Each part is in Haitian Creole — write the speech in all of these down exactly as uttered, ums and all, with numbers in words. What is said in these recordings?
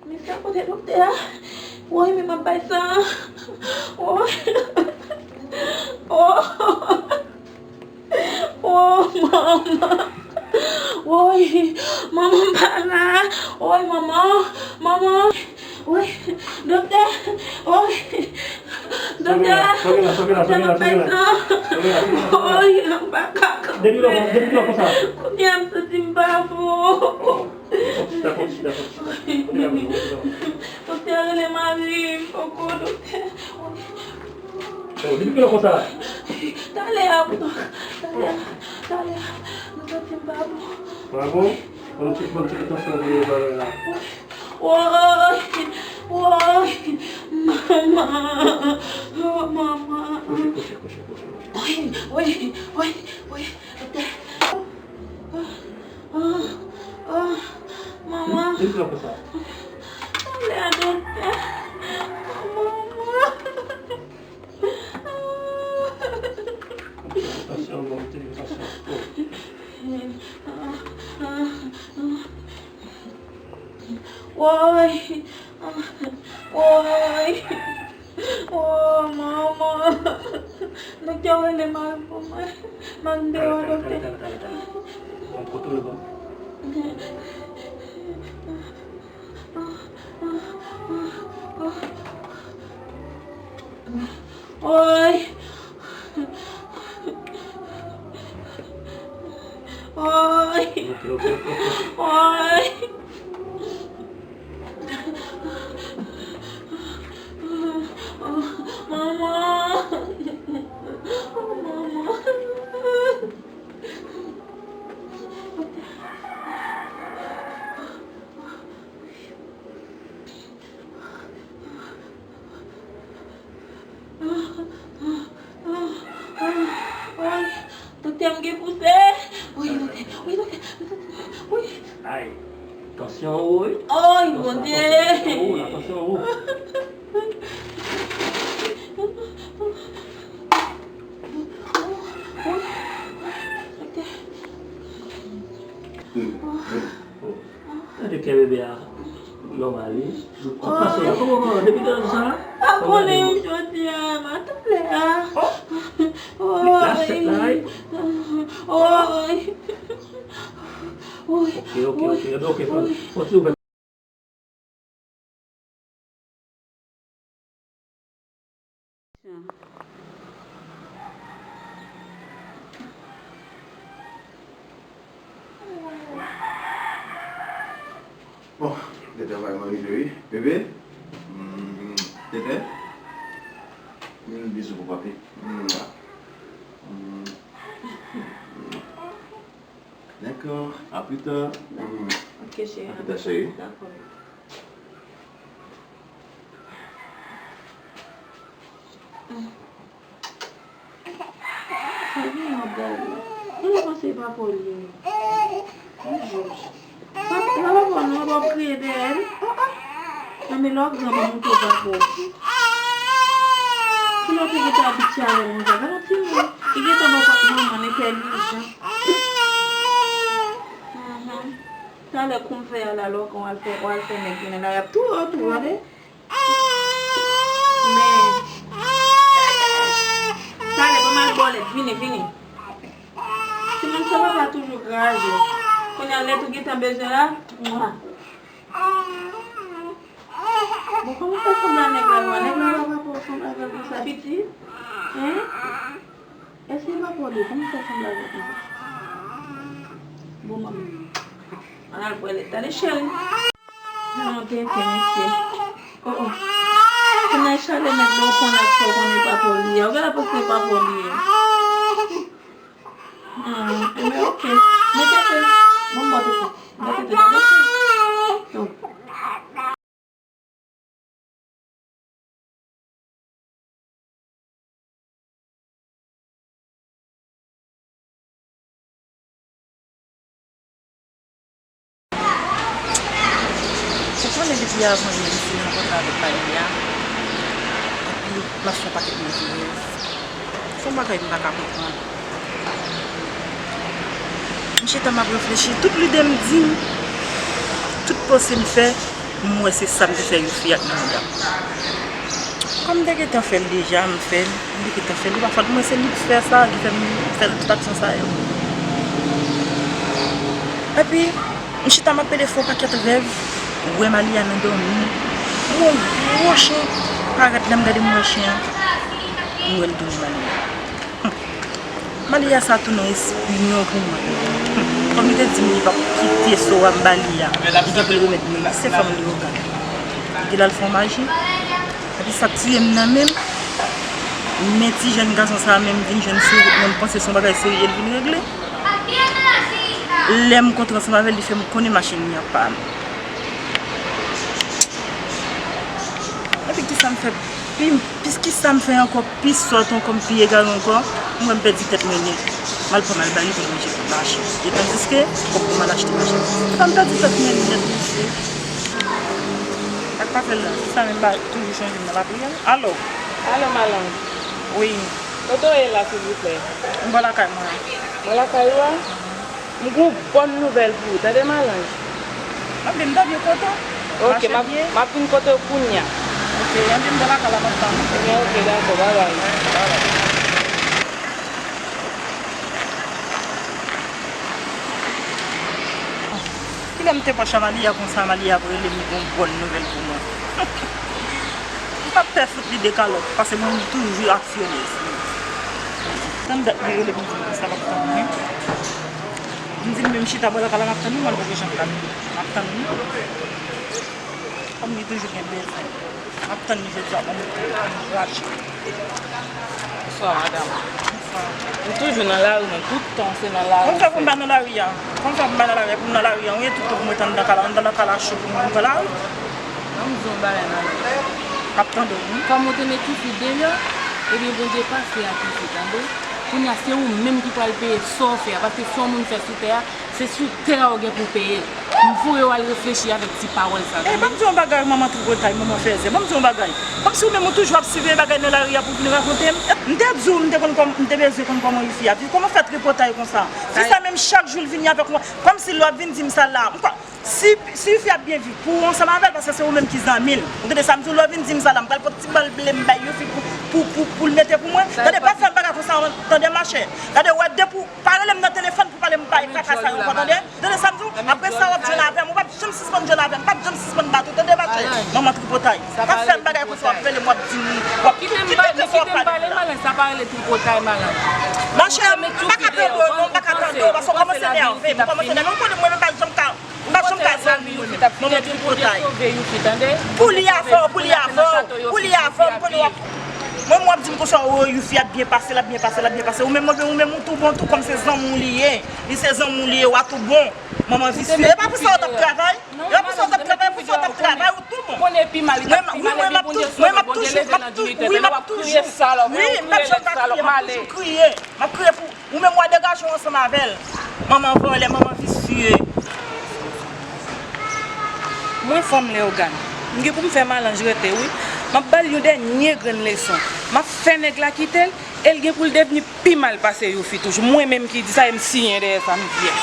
Mesye, kote doktè a? Woy, men m ap bay san. Woy. Oh. Oh, manman. Woy, manman pa la. Woy, manman. Manman. Woy, doktè. Woy. Doktè. Doktè, m ap bay san. Woy, m pa ka kanpe. Depi lè, depi lè konsa. Kounye a m santi m pa bon. Chita, chita, chita. Doktè, rele mari m, poko, doktè. Depi kilè konsa? Talè a, pito. Talè a, talè a. M santi m pa bon. Pa bon? Ban m tcheke, ban m tcheke tansyon pou nou bagay la. Woy, woy, manman, oh, manman. Kouche, kouche, kouche, kouche, kouche. Woy, woy, woy, woy, doktè. Oh, oh, oh, manman. Depi kilè konsa? Talè a, doktè. Manman. Tansyon, bon, tansyon. Woy. Woy. Oh, manman. Doktè, rele mari pou mwen. Mari m deyò, doktè. Bon, kote w ye, bon? Woy. Woy. Ok, ok, ok, ok. Woy. Manman. Manman. Woy, doktè, m gen pouse. Woy, doktè, woy, doktè, woy. Ay, tansyon ou, wi. Woy, Bondye. Tansyon ou, la, tansyon ou. Woy, doktè. Gade kè bebe a nòmal, wi. Kòman, kòman, kòman, depi kilè sa? Pa konnen jodi a, maten lè a. Oh. Woy. Li plas tèt la, wi. Woy. Woy. Ok, ok, ok, ok, fò, fò ti ouvè. Bon, Tètè, mwen rive, wi. Bebe. Mm, Tètè. Mm, bizou pou papi. Mm. Mm. Dakò. A pli ta. Mm. Ok, cheri. A pli ta, cheri. Dakò. Sa gen yon bèl. Mwen panse pa pou li. Bonjou. Pa, pa, pa, pa, non, pa kriye dèyè l. Nan men lè w gran, pa montre w pa pou. Ki lè w te gentan abitye avè l konsa? Gade yon timoun. Li gentan ba w manman entèlijan. Mhm. Talè kou m fè a la, lè w gen w al fè, w al fè nèg vini la, y ap touye w tou, gade. Men. Talè, ban m al ba w lèt, vini, vini. Timoun sa papa toujou kraze. Kounye a lèt ou gentan bezwen la, mwa. Bon, kòman w fè sanble a nèg la, mwa? Nèg la pa, pa sanble avè l konsa, pitit? Hein? Èske papa w li, kòman w fè sanble avè l konsa? Bon, manmi. Ann al pran lèt. Tande, cheri. Nan yon tenten, mesye. Oh, oh. Kounye a chalè nèg la, ou konn ak sa, ou konnen papa w li ye. Ou genlè panse papa w li ye. Hmm, enben, ok. Mete tete. Bon, bon, tete. Bon, tete, tande, cheri. Yo. Se konnen depi avan yè m fin rankontre avèk Maria, epi m ap fè yon pakèt mèvèyèz. Se yon bagay m pa ka konprann. M chita, m ap reflechi, tout lide m di m, tout panse m fè, M wè se sa m te fè Youfi ak Nanda. Kòm m te gentan fè l deja, m fè l, m te gentan fè l, e pa fòt mwen, se li k fè sa, ki fè m fè l tout aksyon sa yo. Epi, m chita m ap pede fè yon pakèt rèv, m wè Malia nan dòmi, m wè yon gwo chen parèt, lè m gade m wè chen an, m wè l tounen Malia. Malia sa tounen yon espyon pou mwen. Kòm li te di m li p ap kite so a m ba li a, li gen pou l remèt mwen li, se fanm li yo gade. Li te l al fè yon maji. Epi sa k tiye m nan menm, men ti jèn gason sa a menm vin jwenn sou wout mwen, m panse se yon bagay serye l vin regle. Lè m kontre ansanm avè l, li fè m konnen machin li an pa m. Epi kisa m fè? Pi, pi, kisa m fè ankò? Pi sòt ankò, m pi egare ankò. M wè m pèdi tèt mwen nèt. M al pran, m al ba li pou l ranje pou l mache. E tandiske, fòk pou m al achte machandiz. Sa m pèdi tèt mwen nèt, mesye. Sa k pase la? Se sa menm ba toujou chanje m nan lapriyè. Alo? Alo, malanj. Wi. Kote w ye la, silvouplè? M bò lakay mwen. Bò lakay ou a? M gen yon bòn nouvèl pou ou, tande, malanj? Anben, m ta byen kontan. Ok, m ap, m ap vin kote w kounya. Ok, anben, m bò lakay la, m ap tann ou. Ebyen, ok, dakò, babay. Kilè m te pòch a Malia konsa, Malia ap rele m yon bòn nouvèl pou mwen. M p ap pè fout li de kalòt, paske mwen toujou aksyonè. Tann dat li rele m di m konsa l ap tann mwen. M di l menm chita bò lakay la, m ap tann ou, mwen m poko janm ka vini. M ap tann ou. Kòm li toujou gen bezwen. M ap tann li jodi a, ban m rache. Bonswa, madanm. Bonswa. Ou toujou nan lari, men tout tan se nan lari. Kòman fè pou m pa nan lari a? Kòman fè pou m pa nan lari a? Pou m nan lari a, wi, tout tan pou mwen t anndan kay la, anndan kay la cho pou mwen, m pran lari. Ban m di w yon bagay, madanm. M ap tande w, wi. Kòm ou te met Youfi deyò, ebyen, Bondye pase ak Youfi, tande. Kounye a, se ou menm ki pral peye sa w fè a, paske sa yon moun fè sou tè a, se sou tè a w gen pou w peye. M voye w al reflechi avèk ti pawòl sa, tande. Ban m di w yon bagay, manman tripotay, manman fèzè. Ban m di w yon bagay. Kòmsi ou menm ou toujou ap siveye bagay nan lari a pou w vin rakonte m. M te di w, m te konn kòm, m te bezwen konn kòman Youfi ap viv. Kòman fè tripotay konsa? Fi sa menm chak jou l vini avèk yon, kòmsi lè w ap vin di m sa la. M kwè, si, si Youfi ap byen viv, pou ou ansanm avè l, paske se ou menm ki zanmi l. Ou tande sa m di w, lè w vin di m sa la, m pral pot ti bòl ble m bay Youfi pou, pou, pou, pou l mete pou mwen. Tande, pa fè m bagay konsa, tande, machè. Gade, wè, depi w pa rele m nan telefòn pou pale m bay kaka sa yo ankò, tande? Tande sa m di w? Apre sa, w ap jwenn avè m. Ou p ap janm sispann jwenn avè m. M p ap janm sispann bat ou, tande, machè? Manman tripotay. Pa fè m bagay konsa, w ap rele m, w ap di m, w ap kite m pale, kite m pale, malanj, sa pa rele tripotay, malanj. Machè, m pa ka tande w, non, m pa ka tande w, paske w kòmanse nève m, w kòmanse nève m. Ou konnen mwen menm pa janm ka M pa janm ka zanmi w, manman tripotay. Pou li avè w, pou li avè w, pou li avè w, m konnen w ap. Mwen, mwen ap di m konsa, o, Youfi ap byen pase, l ap byen pase, l ap byen pase. Ou menm, ou menm, ou tou bon tou, kòm se zanmi w li ye. Li se zanmi w li ye, w a tou bon. Manman visye. E pa pou sa w t ap travay? E pa pou sa w t ap travay, pou sa w t ap travay, ou tou bon. Mwen, wi, mwen, m ap toujou, mwen, m ap toujou, m ap tou, wi, m ap toujou, wi, m p ap janm ka kriye, m ap toujou kriye. M ap kriye pou Ou menm w a degaje w ansanm avè l. Manman vòlè, manman visye. Mwen fanm Leyogàn. M gen pou m fè malanj rete wi. M ap ba l yon dènye grenn leson. M ap fè nèg la kite l, e l gen pou l devni pi mal pase Youfi toujou. Mwen menm ki di sa e m siyen dèyè sa m di a.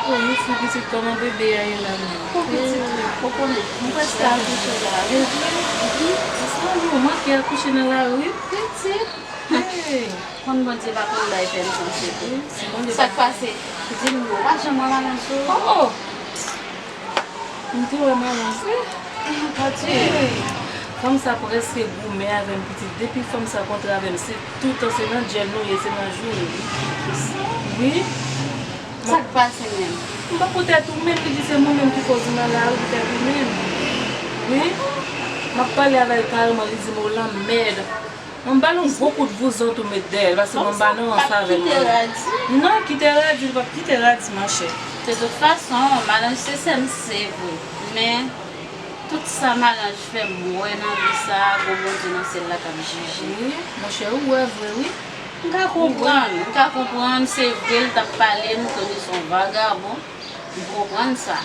O, Youfi pitit, kòman bebe a ye la menm? Bon pitit, ou konnen, m prèske akouche la. Evre? Wi. Sa yo manke akouche nan lari? Pitit. Hey. Konn Bondye pa konn bay pèn sanse tou. Wi, si Bondye pa. Sa k pase? Di m non, ou pa janm wè malanj ou? Oh! M te wè malanj wi. Adye. Fanm sa prèske goumen avè m pitit. Depi fanm sa kontre avè m, se toutan se nan djèl nou ye, se nan joure wi. Wi. Sa k pase menm? M pa pou tèt ou menm, li di se mwen menm ki fè w vin nan lari pou tèt ou menm. Wi. M ap pale avè l kareman, li di m ou lanmèd. Mwen ba l yon gwo kout vouzan tou met dèyè l, paske mwen pa nan rans avè l. Non, kite radi, li p ap kite radi, machè. De tout fason, malanj se sè m, se vre. Men, tout sa malanj fè m wè nan vi sa a, gon Bondye nan syèl la k ap jije. Wi, monchè, ou wè vre, wi. M ka konprann, m ka konprann, se vre, l t ap pale m, Tony se yon vagabon. M konprann sa.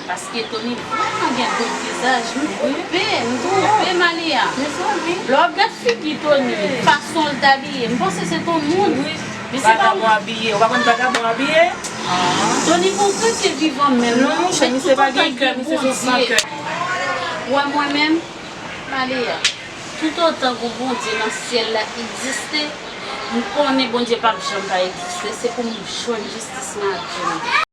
Paske Tony vrèman gen bout vizaj. M twonpe, m twonpe Malia. Mezanmi. Lè w ap gad figi Tony, fason l t abiye, m panse se t on moun. Men se pa vagabon abiye. Ou pa konn vagabon abiye? Tony gon kretyen vivan menm. Non, monchè, misye pa gen kè, misye se san kè. Ou wè mwen menm, Malia, toutotan gon Bondye nan syèl la egziste, m konnen Bondye p ap janm pa egziste. Se pou m jwenn jistis Madjim.